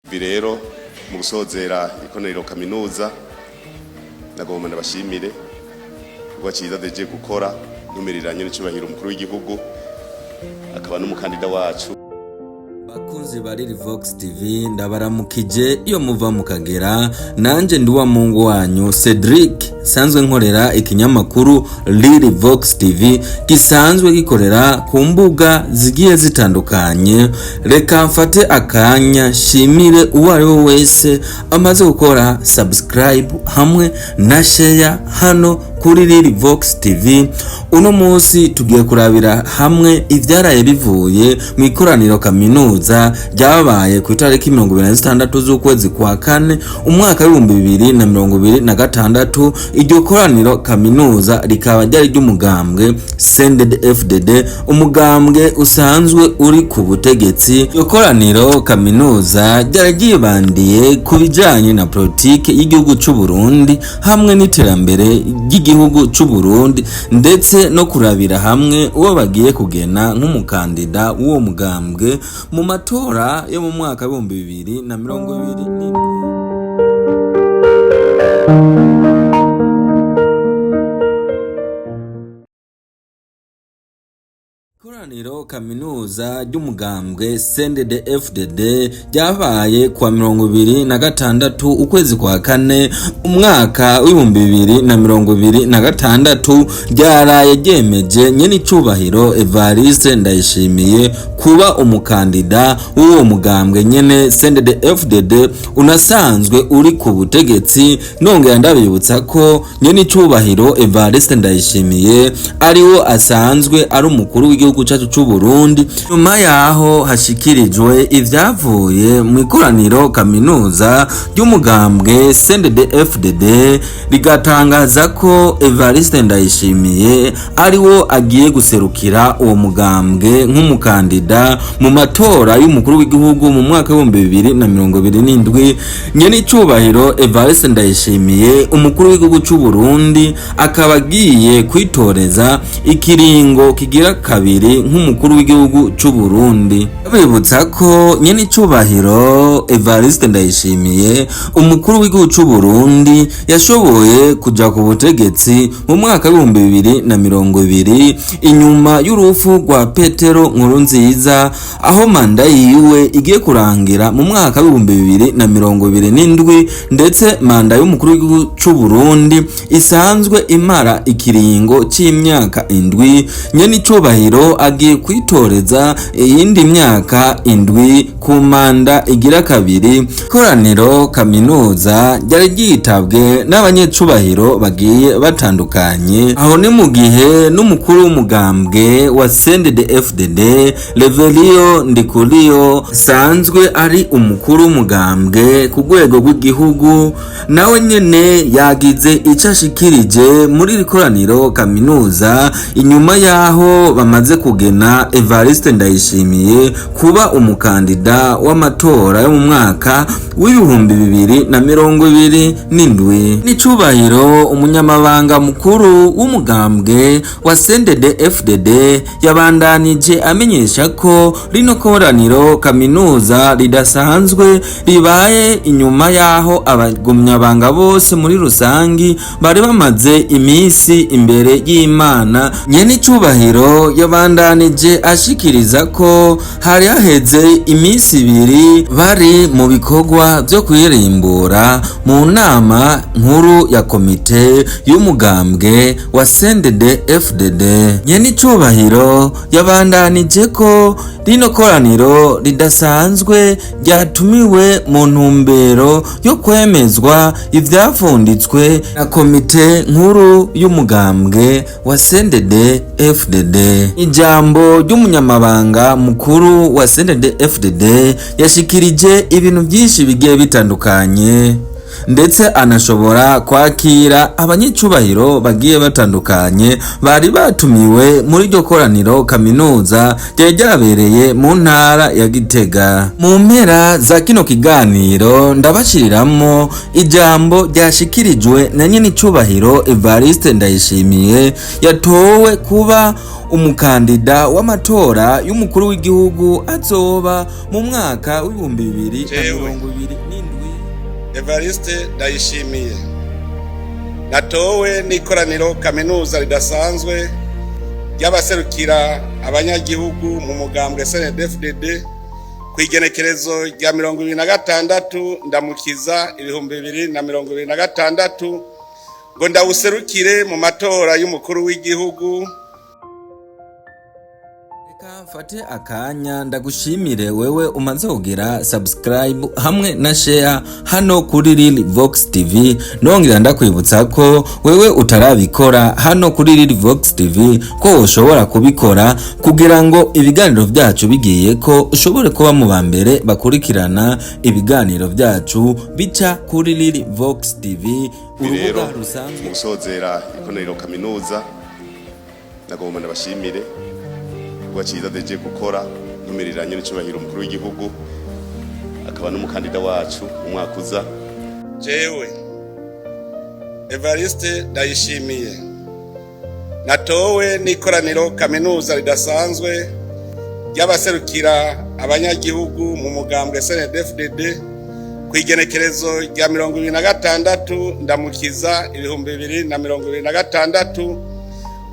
Ibi rero mu gusozera ikoraniro kaminuza, nagomba ndabashimire kuba cyiza deje gukora ntumiriranye n'icubahiro umukuru w'igihugu akaba n'umukandida wacu. Bakunzi ba Vox TV, ndabaramukije iyo muva mukagera. Nanje ndi wa mungu wanyu Cedric, sanzwe nkorera ikinyamakuru Lily Vox TV gisanzwe gikorera ku mbuga zigiye zitandukanye. Reka mfate akanya shimire uwo ari we wese amaze gukora subscribe hamwe na share hano kuri Lily Vox TV. Uno munsi tugiye kurabira hamwe ivyaraye bivuye mu ikoraniro kaminuza ryabaye ku itariki 26 z'ukwezi kwa kane umwaka w'2026. Iryo koraniro kaminuza rikaba ryari ry'umugambwe CNDD-FDD, umugambwe usanzwe uri ku butegetsi. Iryo koraniro kaminuza ryari ryibandiye ku bijanye na politike y'igihugu c'u Burundi hamwe n'iterambere ry'igihugu c'u Burundi, ndetse no kurabira hamwe uwo bagiye kugena nk'umukandida w'uwo mugambwe mu matora yo mu mwaka w'2027. Ikoraniro kaminuza ry'umugambwe CNDD-FDD ryabaye kuwa 26 ukwezi kwa kane umwaka w'2026 ryaraye ryemeje nyenicubahiro Evariste Ndayishimiye kuba umukandida w'uwo mugambwe nyene CNDD-FDD unasanzwe uri ku butegetsi. Nongera ndabibutsa ko nyenicubahiro Evariste Ndayishimiye ariwo asanzwe ari umukuru w'igihugu cyacu c'u Burundi. Nyuma yaho hashikirijwe ivyavuye mu ikoraniro kaminuza ry'umugambwe CNDD-FDD, rigatangaza ko Evariste Ndayishimiye ariwo agiye guserukira uwo mugambwe nk'umukandida mu matora y'umukuru w'igihugu mu mwaka w'2027. Nyenicubahiro Evariste Ndayishimiye, umukuru w'igihugu c'u Burundi, akaba agiye kwitoreza ikiringo kigira kabiri nk'umukuru w'igihugu c'u Burundi. Bibutsa ko nyenicubahiro Evariste Ndayishimiye, umukuru w'igihugu c'u Burundi, yashoboye kuja ku butegetsi mu mwaka w'2020 inyuma y'urupfu rwa Petero Nkurunziza, aho manda yiwe igiye kurangira mu mwaka w'2027, ndetse manda y'umukuru w'igihugu c'u Burundi isanzwe imara ikiringo c'imyaka 7. Nyenicubahiro agiye kwitoreza iyindi myaka 7 ku manda igira kabiri. Ikoraniro kaminuza ryari ryitabwe n'abanyecubahiro bagiye batandukanye. Aho ni mu gihe n'umukuru w'umugambwe wa CNDD-FDD Reverien Ndikuriyo, sanzwe ari umukuru w'umugambwe ku rwego rw'igihugu, nawe nyene yagize ico ashikirije muri iri koraniro kaminuza inyuma yaho bamaze kugena Evariste Ndayishimiye kuba umukandida w'amatora yo mu mwaka w'2027. N'icubahiro umunyamabanga mukuru w'umugambwe wa CNDD-FDD yabandanije amenyesha ko rino koraniro kaminuza ridasanzwe ribaye inyuma yaho abagumyabanga bose muri rusangi bari bamaze iminsi imbere y'Imana. Nyenicubahiro yabandanije ashikiriza ko hari haheze iminsi 2 bari mu bikorwa byo kwirimbura mu nama nkuru ya komite y'umugambwe wa CNDD-FDD. Nyenicubahiro yabandanije ko rino koraniro ridasanzwe ryatumiwe mu ntumbero yo kwemezwa ivyafunditswe na komite nkuru y'umugambwe wa CNDD-FDD. Ijambo ry'umunyamabanga mukuru wa CNDD-FDD yashikirije ibintu byinshi bigiye bitandukanye. Ndetse anashobora kwakira abanyicubahiro bagiye batandukanye bari batumiwe muri iryo koraniro kaminuza ryari ryabereye mu ntara ya Gitega. Mu mpera za kino kiganiro ndabashiriramwo ijambo ryashikirijwe na nyenicubahiro Evariste Ndayishimiye, yatowe kuba umukandida w'amatora y'umukuru w'igihugu azoba mu mwaka w'2027. Jewe Evariste Ndayishimiye, natowe n'ikoraniro kaminuza ridasanzwe ry'abaserukira abanyagihugu mu mugambwe CNDD-FDD ku igenekerezo rya 26 Ndamukiza 2026 ngo ndawuserukire mu matora y'umukuru w'igihugu. Reka mfate akanya ndagushimire wewe umaze kugira subscribe hamwe na share hano kuri Lil Vox TV. Nongera ndakwibutsa ko wewe utarabikora hano kuri Lil Vox TV ko ushobora kubikora kugira ngo ibiganiro byacu bigiye ko ushobore kuba mu ba mbere bakurikirana ibiganiro byacu bica kuri Lil Vox TV, Rero urubuga rusanzwe. mu gusozera ikoraniro kaminuza, nagomba ndabashimire igikorwa cyiza deje gukora ntumiriranye n'icubahiro umukuru w'igihugu akaba n'umukandida wacu mu mwaka uza. Jewe Evariste Ndayishimiye, natowe n'ikoraniro kaminuza ridasanzwe ry'abaserukira abanyagihugu mu mugambwe CNDD-FDD ku igenekerezo rya 26 Ndamukiza 2026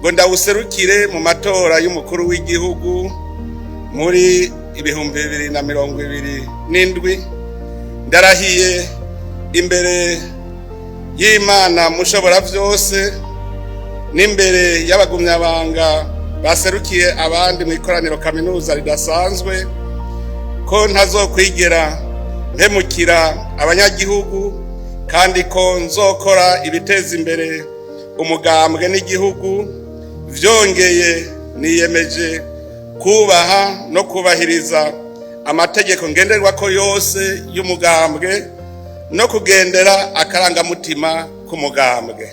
ngo ndawuserukire mu matora y'umukuru w'igihugu muri 2027, ndarahiye imbere y'Imana mushobora byose n'imbere y'abagumyabanga baserukiye abandi mu ikoraniro kaminuza ridasanzwe ko ntazokwigera mpemukira abanyagihugu, kandi ko nzokora ibiteza imbere umugambwe n'igihugu. Vyongeye, niyemeje kubaha no kubahiriza amategeko ngenderwako yose y'umugambwe no kugendera akarangamutima k'umugambwe.